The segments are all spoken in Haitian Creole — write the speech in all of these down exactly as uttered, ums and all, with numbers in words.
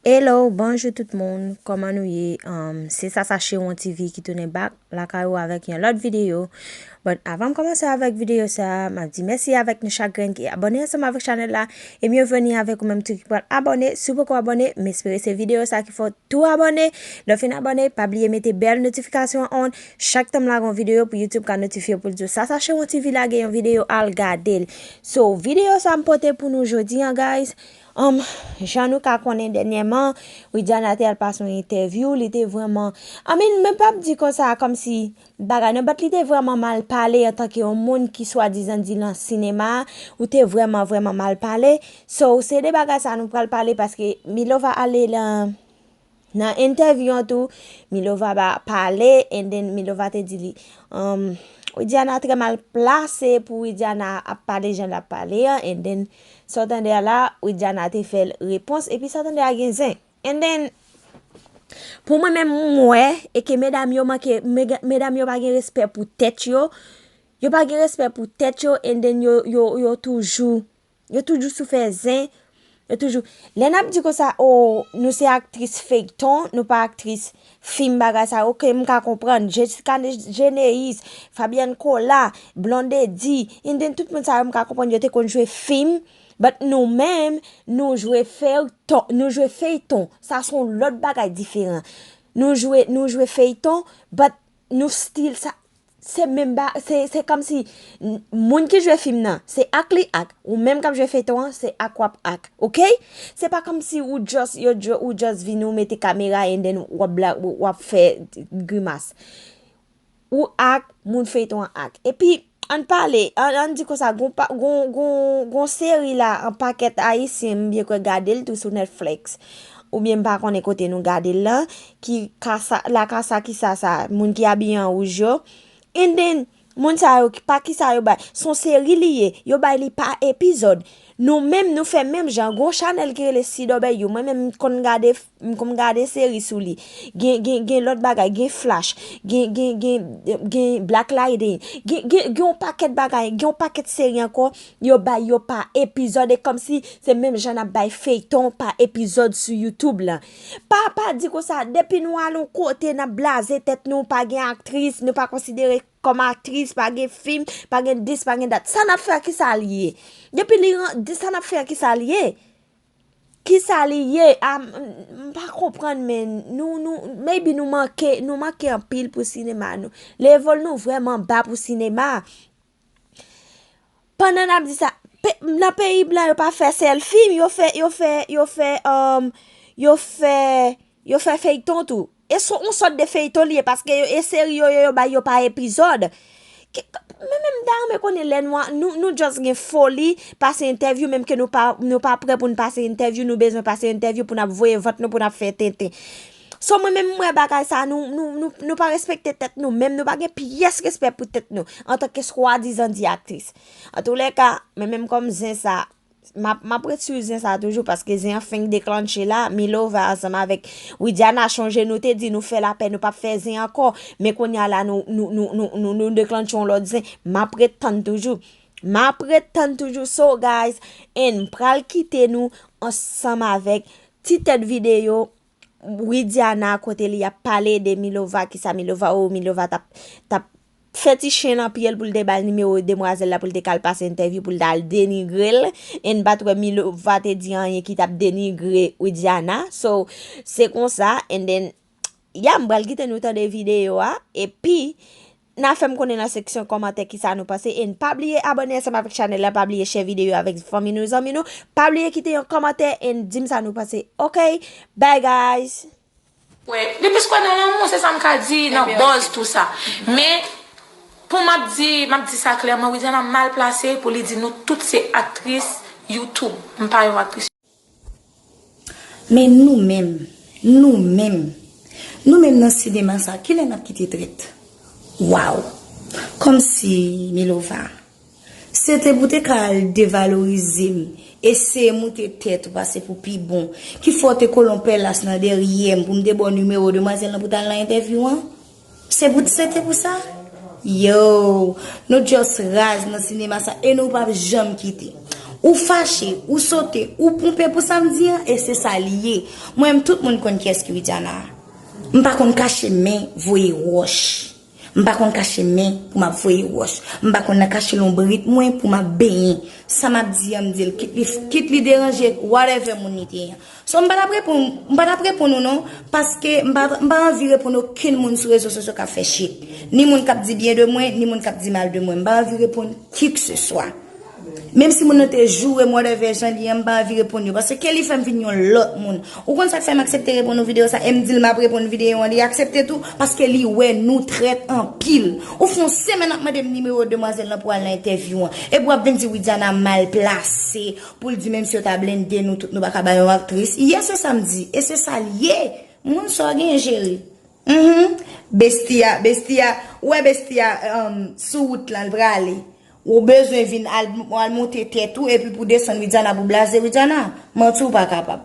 Hello, bonjou tout moun, kòman nou ye? Um, se Sasa Chewon T V ki tounen back lakay ou avèk yon lòt videyo. But avan m kòmanse avèk videyo sa, m ap di mèsi avèk nou chak grenn ki abòne ansanm avèk chanèl la. E byenveni avèk ou menm tou ki pral abòne. Si w poko abòne, m espere se videyo sa ki fè w tou abòne. Lè w fin abòne, pa bliye mete bèl notifikasyon on. Chak tan m lage yon videyo pou YouTube ka notifye w pou l di w Sasa Chewon T V lage yon videyo, al gade l. So, videyo sa m pote pou nou jodi an, guys. Um, jan nou ka konnen dènyèman, Widiana te al pase yon entèvyou, li te vrèman, I mean, mwen p ap di konsa kòmsi bagay nan, but li te vrèman mal pale antanke yon moun ki swadizan di nan sinema, ou te vrèman, vrèman mal pale. So, se de bagay sa nou pral pale paske Milova ale nan, nan entèvyou an tou, Milova ba pale, and then Milova te di li, um, Widiana trè mal plase pou Widiana ap pale jan l ap pale an, and then sa w tande a la, Widiana te fè l repons, epi sa w tande a gen zen. And then, pou mwen menm, m wè, e ke medam yo manke, mega- medam yo pa gen respè pou tèt yo, yo pa gen respè pou tèt yo, and then yo, yo, yo toujou, yo toujou sou fè zen, yo toujou, lè n ap di konsa, o, nou se aktris feyton, nou pa aktris fim bagay sa, oke, m ka konprann, Jessica Ne- Geneis, Fabienne Colas, Blondedy, and then tout moun sa yo m ka konprann yo te konn jwe fim, but nou menm, nou jwe feyton, nou jwe feyton, sa se yon lòt bagay diferan. Nou jwe, nou jwe feyton, but nou still sa, se menm ba, se, se kòmsi n- moun ki jwe fim nan, se ak li ak, ou menm k ap jwe feyton an, se ak w ap ak, oke? Se pa kòmsi ou just, yo ju- ou just vin ou mete kamera and then w ap bla- w ap fè grimas. Ou ak moun feyton an ak. Epi, ann pale, ann, ann di konsa, gon, pa- gon, gon, gon seri la, an pakèt ayisyen, m byen kwè gade l tou sou Netflix. Oubyen m pa konnen kote nou gade l lan, ki kasa, la kasa ki sa sa, moun ki abiye an wouj yo. And then, moun sa yo, ki- pa kisa yo bay, se yon seri li ye, yo bay li pa epizòd. Nou menm, nou fè menm jan, gon chanèl ki rele Sidòbèyou, mwen menm, m konn gade, m konn gade seri sou li. Gen, gen, gen lòt bagay, gen Flash, gen, gen, gen, gen Black Lightning, gen, gen, gen yon pakèt bagay, gen yon pakèt seri ankò, yo bay yo pa epizòd, e kòmsi se menm jan n ap bay feyton pa epizòd sou YouTube lan. Pa, pa di konsa, depi nou al yon kote, n ap blaze tèt nou, pa gen aktris, nou pa konsidere kòm aktris, pa gen fim, pa gen dis, pa gen dat. Sa n ap fè a, kisa l ye? Depi li ran- di sa n ap fè a, kisa l ye? Kisa li ye? A, m, m pa konprann, men nou, nou, maybe nou manke, nou manke anpil pou sinema nou. Level nou vrèman ba pou sinema. Pandan n ap di sa, pe- nan peyi blan yo pa fè sèl fim, yo fè, yo fè, yo fè, um, yo fè, yo fè feyton tou. E se yon sòt de feyton li ye, paske yo, e seri yo, yo, yo bay yo pa epizòd. Ki- Mwen menm, m ta renmen konnen lè nou, nou, nou just gen foli, pase entèvyou, menm ke nou pa, nou pa prè pou n pase entèvyou, nou bezwen pase entèvyou pou n ap voye vant nou, pou n ap fè tenten. So, mwen menm, m wè bagay sa, nou, nou, nou, nou pa respekte tèt nou menm, nou pa gen pyès respè pou tèt nou, antanke swadizan di aktris. Antoulèka, mwen menm kòm zen sa, m ap, m ap ret sou zen sa toujou, paske zen an fenk deklanche la, Milova ansanm avèk Widiana, chonje nou te di nou fè lapè, nou p ap fè zen ankò, men kounye a la, nou, nou, nou, nou, nou, nou deklanche yon lòt zen, m ap ret tann toujou. M ap ret tann toujou, so guys, and m pral kite nou ansanm avèk ti tèt videyo, Widiana, kote li ap pale de Milova, kisa Milova, o, Milova t ap, t ap fè ti chen nan pye l pou l te ba l nimewo demwazèl la, pou l te ka al pase entèvyou, pou l ta al denigre l. E n pa t wè Milova te di anyen ki t ap denigre Widiana. So, se konsa, and then, ya, m pral kite nou tande videyo a, epi, n a fè m konnen nan seksyon kòmantè kisa nou panse. E n pa bliye abòne ansanm avèk chanèl la, pa bliye share videyo avèk fanmi nou, zanmi nou. Pa bliye kite yon kòmantè e n di m sa nou panse. Ok? Bye, guys! Wè, depi s kwè nan lanmou, se sa m ka di, nan buzz, tou sa. Men, pou m ap di, m ap di sa klèman, Widiana mal plase pou li di nou tout se aktris YouTube. M pa yon aktris. Men nou menm, nou menm, nou menm nan sinema sa, kilè n ap kite trèt? Waw! Kòmsi, Milova, se te pou te ka al devalorize m, eseye moute tèt ou pase pou pi bon, ki fè w te kole yon pèlas nan dèryè m pou m te ba w nimewo demwazèl lan pou w t al nan entèvyou an? Se pou, se te pou sa? Yo, nou just raz nan sinema sa e nou p ap janm kite. Ou fache, ou sote, ou ponpe pou sa m di an, e se sa li ye. Mwen menm, tout moun konn kiyès ki Widiana. M pa konn kache men voye wòch. M pa konn kache men pou m ap voye wòch. M pa konn nan kache lonbrit mwen pou m ap benyen. Sa m ap di an, m di l, kit li, kit li deranje, whatever moun li te ye an. So, m pa t ap reponn, m pa t ap reponn ou non, paske m pa, m pa anvi reponn okenn moun sou rezo sosyo k ap fè shit. Ni moun k ap di byen de mwen, ni moun k ap di mal de mwen. M pa anvi reponn kikseswa. Menm si moun nan te joure m, whatever jan li ye an, m pa anvi reponn yo. Paske ke li fè m vin yon lòt moun. Ou konn sa k fè m aksepte reponn ou videyo sa, e m di l m ap reponn videyo an, li aksepte tou, paske li wè nou trèt anpil. Ou fè yon semèn ap mande m nimewo demwazèl lan pou al nan entèvyou an. Epi w ap vin di Widiana mal plase, pou l di menm si yo ta blende nou tout, nou pa ka ba yon aktris. Yes, se sa m di, e se sa l ye. Moun sa w genyen jere. Mhm. Bestia, bestia, ou wè bestia, um, sou wout lan, l prale. Ou bezwen vin al, al monte tèt ou, epi pou desann Widiana, pou blaze Widiana. Manti, ou pa kapab.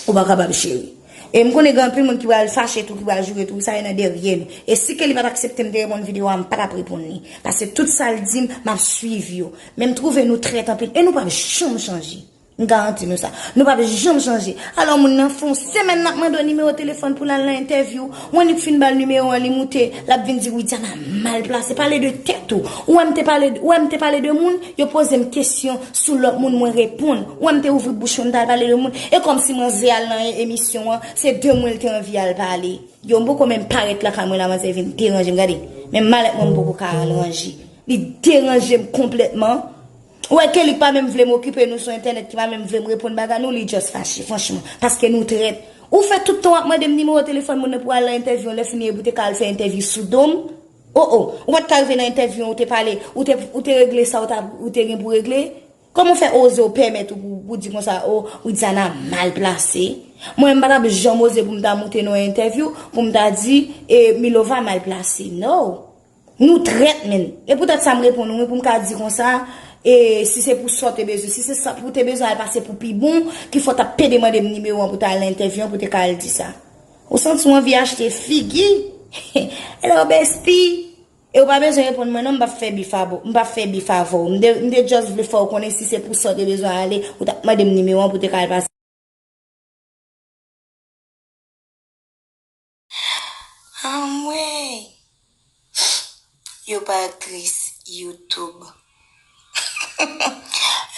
Ou pa kapab, cheri. E m konnen gen anpil moun ki pral fache tou, ki pral joure tou, sa e nan dèyè nou. E si Kelly pa t aksepte m te reponn videyo a, m pa t ap reponn li. Paske tout sa l di m, m ap swiv yo. Men m twouve nou trèt anpil. E nou p ap janm chanje. M garanti nou sa. Nou p ap janm chanje. Alò, moun nan fè yon semèn n ap mande w nimewo telefòn pou l al nan entèvyou. Ou annik fin ba l nimewo an, li moute, l ap vin di Widiana mal plase. Pale de tèt ou. Ou wè m te pale, ou wè m te pale de moun, yo poze m kesyon sou lòt moun, mwen reponn. Ou wè m te ouvri bouch mwen, m t al pale de moun. E kòmsi manzè al nan emisyon an, se de mwen l te anvi al pale. Yo, m poko menm parèt lakay mwen la, manzè vin deranje m. Gade, menm malèt mwen, m poko ka al ranje. Li deranje m konplètman. Ou wè Kelly k pa menm vle m okipe nou sou entènèt, ki pa menm vle m reponn bagay nou, li just fache, franchman. Paske nou trèt. Ou fè tout tan w ap mande m nimewo telefòn moun nan pou al nan entèvyou an, lè fini epi w te ka al fè entèvyou sou do m. O o, ou pa t ka rive nan entèvyou an, ou te pale, ou te, ou te regle sa ou ta, ou te gen pou regle. Kòman w fè oze w pèmèt ou pou, pou di konsa, o, Widiana mal plase? Mwen, m pa t ap janm oze pou m ta moute nan yon entèvyou, pou m ta di, e, Milova mal plase. No. Nou trèt, menn. E poutèt sa m reponn ou, wi, pou m ka di konsa, e si se pou sa w te bezwen, si se sa pou w te bezwen al pase pou pi bon, ki fè w t ap pede mande m nimewo an pou w ta al nan entèvyou an, pou w te ka al di sa. Ou santi w anvi achte figi? Hello, bestie. E w pa bezwen reponn mwen non, m p ap fè bif avè w. M p ap fè bif avè w. M te, m te just vle fè w konnen si se pou sa w te bezwen ale, ou t ap mande m nimewo an pou w te ka al pase. Anmwey! Yo pa aktris YouTube.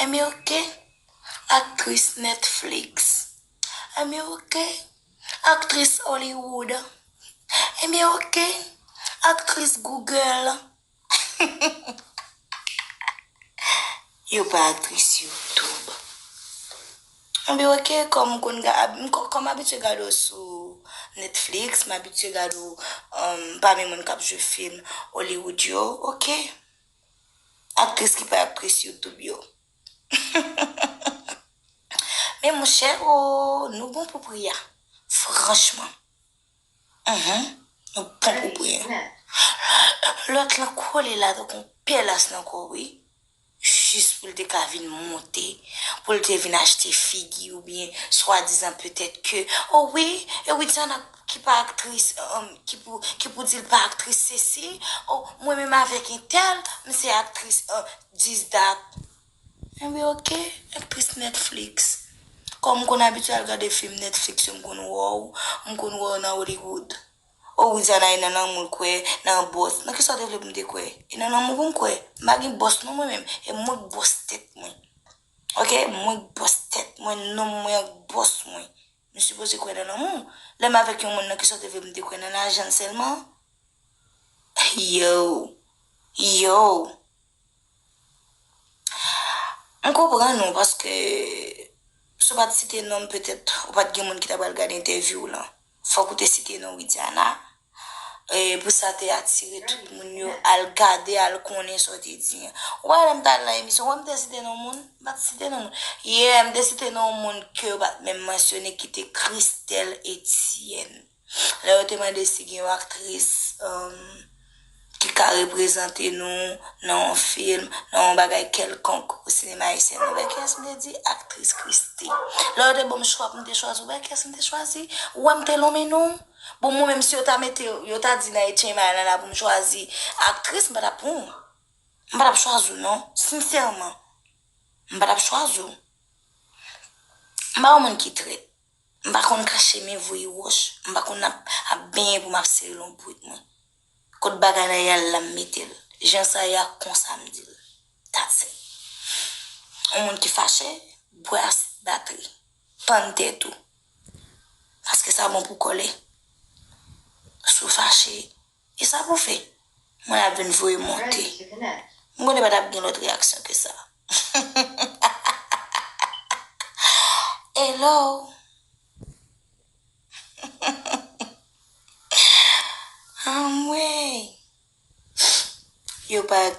Enben, oke. Aktris Netflix. Enben, oke. Aktris Hollywood. Enben, oke. Aktris Google. Yo pa aktris YouTube. Enben, oke, kòm m konn ga-, ab-, m ko-, kòm m abitye gade w sou Netflix, m abitye gade w, um, pami moun k ap jwe fim Hollywood yo, oke. Aktris ki pa aktris YouTube yo. Men monchè, o, nou bon pou pri a. Franchman. Mhm. Nou bon pou pri a. Lòt lan kole la tankou yon pèlas nan kò, wi. Jis pou l te ka vin monte, pou l te vin achte figi oubyen swadizan petèt ke, o wi, e Widiana ki pa aktris, um, ki pou, ki pou di l pa aktris sesi, o mwen menm avèk entèl, m se aktris, uh, this, that. Enben, oke, aktris Netflix. Kòm m konn abitye al gade fim Netflix yo, m konn wè w, m konn wè w nan Hollywood. O, Widiana e nan lanmou l kwè, nan bòs. Nan kisa w te vle pou m te kwè? E nan lanmou pou m kwè? M pa gen bòs non mwen menm. E mwen k bòs tèt mwen. Oke? Mwen k bòs tèt mwen, nonm mwen ak bòs mwen. M sipoze kwè nan lanmou. Lè m avèk yon moun, nan kisa w te vle pou m te kwè? Nan lajan l sèlman? Yo. Yo. M konprann ou, paske si w pa t site non m, petèt ou pa t gen moun ki ta pral gade entèvyou w lan. Fòk ou te site non Widiana. E pou sa te atire tout moun yo al gade, al konnen sa w te di an. Ou wè lè m t al nan emisyon, ou wè m te site non moun? M pa t site non moun. Yeah, m te site non moun ke yo pa t menm mansyone, ki te Christelle Etienne. Lè yo te mande si gen yon aktris, um, ki ka reprezante nou nan yon fim, nan yon bagay kèlkonk o sinema ayisyen, ou wè kiyès m te di? Aktris Christie. Lè yo te ban m chwa pou m te chwazi, ou wè kiyès m te chwazi? Ou wè m te lonmen non? Bon, mwen menm, si yo ta mete, yo ta di nan H M I la, la pou m chwazi aktris, m pa t ap pran w. M pa t ap chwazi w non, sensèman. M pa t ap chwazi w. M pa yon moun ki trèt. M pa konn kache men voye wòch. M pa konn ap, ap benyen pou m ap sere lonbrit mwen. Kot bagay la ye a, la m mete l. Jan sa ye a, konsa m di l. That's it. Yon moun ki fache, bwè asid batri. Pann tèt ou. Paske sa bon pou kòlè. Si w fache, e sa pou fè. Mwen ap vin voye monte. M konnen pa t ap gen lòt reyaksyon ke sa. Hello. Anmwey. Yo pa